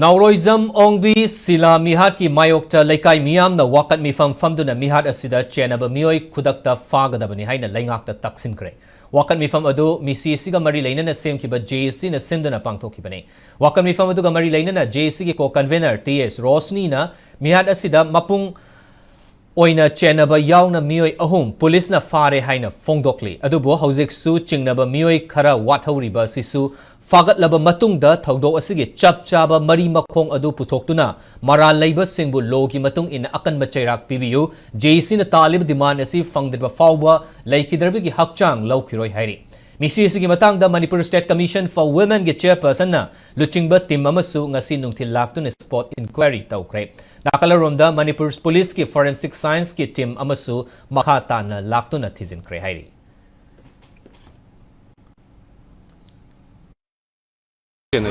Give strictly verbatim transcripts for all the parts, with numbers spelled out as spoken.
ꯅꯥꯎꯔꯣꯏꯖꯝ ꯑꯣꯡꯕꯤ ꯁꯤꯂꯥ ꯃꯤꯍꯥꯠꯀꯤ ꯃꯥꯌꯣꯛꯇ ꯂꯩꯀꯥꯏ ꯃꯤꯌꯥꯝꯅ ꯋꯥꯀꯠ ꯃꯤꯐꯝ ꯐꯝꯗꯨꯅ ꯃꯤꯍꯥꯠ ꯑꯁꯤꯗ ꯆꯦꯟꯅꯕ ꯃꯤꯑꯣꯏ ꯈꯨꯗꯛꯇ ꯐꯥꯒꯗꯕꯅꯤ ꯍꯥꯏꯅ ꯂꯩꯉꯥꯛꯇ ꯇꯛꯁꯤꯟꯈ꯭ꯔꯦ꯫ ꯋꯥꯀꯠ ꯃꯤꯐꯝ ꯑꯗꯨ ꯃꯤꯁꯤ ꯑꯁꯤꯒ ꯃꯔꯤ ꯂꯩꯅꯅ ꯁꯦꯝꯈꯤꯕ ꯖꯦ ꯑꯦ ꯁꯤꯅ ꯁꯤꯟꯗꯨꯅ ꯄꯥꯡꯊꯣꯛꯈꯤꯕꯅꯤ꯫ ꯋꯥꯀꯠ ꯃꯤꯐꯝ ꯑꯗꯨꯒ ꯃꯔꯤ ꯂꯩꯅꯅ ꯖꯦ ꯑꯦ ꯁꯤꯒꯤ ꯀꯣ ꯀꯟꯚꯦꯅꯔ ꯇꯤ ꯑꯦꯁ ꯔꯣꯁꯅꯤꯅ ꯃꯤꯍꯥꯠ ꯑꯁꯤꯗ ꯃꯄꯨꯡ ꯑꯣꯏꯅ ꯆꯦꯟꯅꯕ ꯌꯥꯎꯅ ꯃꯤꯑꯣꯏ ꯑꯍꯨꯝ ꯄꯨꯂꯤꯁꯅ ꯐꯥꯔꯦ ꯍꯥꯏꯅ ꯐꯣꯡꯗꯣꯛꯂꯤ꯫ ꯑꯗꯨꯕꯨ ꯍꯧꯖꯤꯛꯁꯨ ꯆꯤꯡꯅꯕ ꯃꯤꯑꯣꯏ ꯈꯔ ꯋꯥꯠꯍꯧꯔꯤꯕ ꯑꯁꯤꯁꯨ ꯐꯥꯒꯠꯂꯕ ꯃꯇꯨꯡꯗ ꯊꯧꯗꯣꯛ ꯑꯁꯤꯒꯤ ꯆꯞ ꯆꯥꯕ ꯃꯔꯤ ꯃꯈꯣꯡ ꯑꯗꯨ ꯄꯨꯊꯣꯛꯇꯨꯅ ꯃꯔꯥꯜ ꯂꯩꯕꯁꯤꯡꯕꯨ ꯂꯣꯒꯤ ꯃꯇꯨꯡ ꯏꯟꯅ ꯑꯀꯟꯕ ꯆꯩꯔꯥꯛ ꯄꯤꯕꯤꯌꯨ꯫ ꯖꯦ ꯑꯦ ꯁꯤꯅ ꯇꯥꯜꯂꯤꯕ ꯗꯤꯃꯥꯟ ꯑꯁꯤ ꯐꯪꯗ꯭ꯔꯤꯕ ꯐꯥꯎꯕ ꯂꯩꯈꯤꯗ꯭ꯔꯕꯒꯤ ꯍꯛꯆꯥꯡ ꯂꯧꯈꯤꯔꯣꯏ ꯍꯥꯏꯔꯤ꯫ ꯃꯤꯁꯤ ꯑꯁꯤꯒꯤ ꯃꯇꯥꯡꯗ Manipur State Commission for Womenꯒꯤ ꯆꯦꯌꯔꯄꯔꯁꯟꯅ ꯂꯨꯆꯤꯡꯕ ꯇꯤꯝ ꯑꯃꯁꯨ ꯉꯁꯤ ꯅꯨꯡꯊꯤꯜ ꯂꯥꯛꯇꯨꯅ ꯁ꯭ꯄꯣꯠ ꯏꯟꯀ꯭ꯋꯥꯏꯔꯤ ꯇꯧꯈ꯭ꯔꯦ꯫ ꯅꯥꯀꯜ ꯑꯔꯣꯝꯗ ꯃꯅꯤꯄꯨꯔ ꯄꯨꯂꯤꯁꯀꯤ ꯐꯣꯔꯦꯟꯁꯤꯛ ꯁꯥꯏꯟꯁꯀꯤ ꯇꯤꯝ ꯑꯃꯁꯨ ꯃꯈꯥ ꯇꯥꯅ ꯂꯥꯛꯇꯨꯅ ꯊꯤꯖꯤꯟꯈ꯭ꯔꯦ ꯍꯥꯏꯔꯤ꯫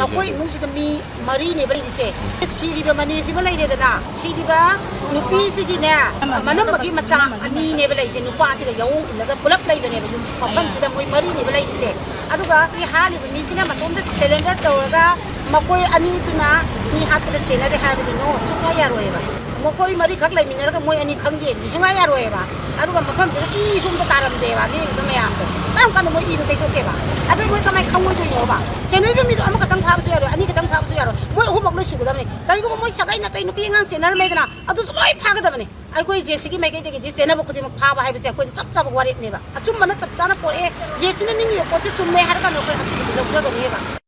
ꯃꯈꯣꯏ ꯏꯃꯨꯡꯁꯤꯗ ꯃꯤ ꯃꯔꯤꯅꯦꯕ ꯂꯩꯔꯤꯁꯦ꯫ ꯁꯤꯔꯤꯕ ꯃꯅꯦꯁꯤꯃ ꯂꯩꯔꯦꯗꯅ, ꯁꯤꯔꯤꯕ ꯅꯨꯄꯤꯁꯤꯒꯤꯅꯦ, ꯃꯅꯝꯕꯒꯤ ꯃꯆꯥ ꯑꯅꯤꯅꯦꯕ ꯂꯩꯔꯤꯁꯦ, ꯅꯨꯄꯥꯁꯤꯒ ꯌꯥꯑꯣꯡ ꯏꯜꯂꯒ ꯄꯨꯂꯞ ꯂꯩꯕꯅꯦꯕ꯫ ꯌꯨꯝ ꯃꯐꯝꯁꯤꯗ ꯃꯣꯏ ꯃꯔꯤꯅꯦꯕ ꯂꯩꯔꯤꯁꯦ꯫ ꯑꯗꯨꯒ ꯁꯤ ꯍꯥꯠꯂꯤꯕ ꯃꯤꯁꯤꯅ ꯃꯇꯣꯝꯗ ꯁꯔꯦꯟꯗꯔ ꯇꯧꯔꯒ ꯃꯈꯣꯏ ꯑꯅꯤꯗꯨꯅ ꯃꯤ ꯍꯥꯠꯄꯗ ꯆꯦꯟꯅꯗꯦ ꯍꯥꯏꯕꯗꯤ ꯅꯣ, ꯁꯨꯡꯌꯥ ꯌꯥꯔꯣꯏꯕ꯫ ꯃꯈꯣꯏ ꯃꯔꯤꯈꯛ ꯂꯩꯃꯤꯟꯅꯔꯒ ꯃꯣꯏ ꯑꯅꯤ ꯈꯪꯗꯦ ꯑꯗꯨꯗꯤ ꯁꯨꯡꯌꯥ ꯌꯥꯔꯣꯏꯕ꯫ ꯑꯗꯨꯒ ꯃꯐꯝꯗꯨꯗ ꯏꯁꯨ ꯑꯝꯇ ꯇꯥꯔꯝꯗꯦꯕ, ꯂꯦꯡꯉꯤꯕ ꯃꯌꯥꯝꯗꯣ꯫ ꯀꯔꯝ ꯀꯥꯟꯗ ꯃꯣꯏ ꯏꯗꯣ ꯇꯩꯊꯣꯛꯀꯦꯕ? ꯑꯗꯨ ꯃꯣꯏ ꯀꯃꯥꯏꯅ ꯈꯪꯉꯣꯏꯗꯣꯏꯅꯣꯕ? ꯆꯦꯟꯅꯔꯤꯕ ꯃꯤꯗꯣ ꯑꯃꯈꯛꯇꯪ ꯐꯥꯕꯁꯨ ꯌꯥꯔꯣꯏ, ꯑꯅꯤꯈꯛꯇꯪ ꯐꯥꯕꯁꯨ ꯌꯥꯔꯣꯏ, ꯃꯣꯏ ꯑꯍꯨꯝꯃꯛ ꯂꯣꯏ ꯁꯨꯒꯗꯕꯅꯤ꯫ ꯀꯔꯤꯒꯨꯝꯕ ꯃꯣꯏ ꯁꯥꯒꯩ ꯅꯥꯇꯩ ꯅꯨꯄꯤ ꯑꯉꯥꯡ ꯆꯦꯟꯅꯔꯝꯃꯦꯗꯅ, ꯑꯗꯨꯁꯨ ꯂꯣꯏ ꯐꯥꯒꯗꯕꯅꯤ꯫ ꯑꯩꯈꯣꯏ ꯖꯦ ꯑꯦ ꯁꯤꯒꯤ ꯃꯥꯏꯀꯩꯗꯒꯤꯗꯤ ꯆꯦꯟꯅꯕ ꯈꯨꯗꯤꯡꯃꯛ ꯐꯥꯕ ꯍꯥꯏꯕꯁꯦ ꯑꯩꯈꯣꯏꯗ ꯆꯞ ꯆꯥꯕ ꯋꯥꯔꯦꯞꯅꯦꯕ꯫ ꯑꯆꯨꯝꯕꯅ ꯆꯞ ꯆꯥꯅ ꯄꯣꯔꯛꯑꯦ, ꯖꯦ ꯑꯦ ꯁꯤꯅ ꯅꯤꯡꯉꯤꯕ ꯄꯣꯠꯁꯦ ꯆꯨꯝꯃꯦ ꯍꯥꯏꯔꯀꯥꯟꯗ ꯑꯩꯈꯣꯏ ꯑꯁꯤꯕꯨꯗꯤ ꯂꯧꯖꯒꯅꯦꯕ꯫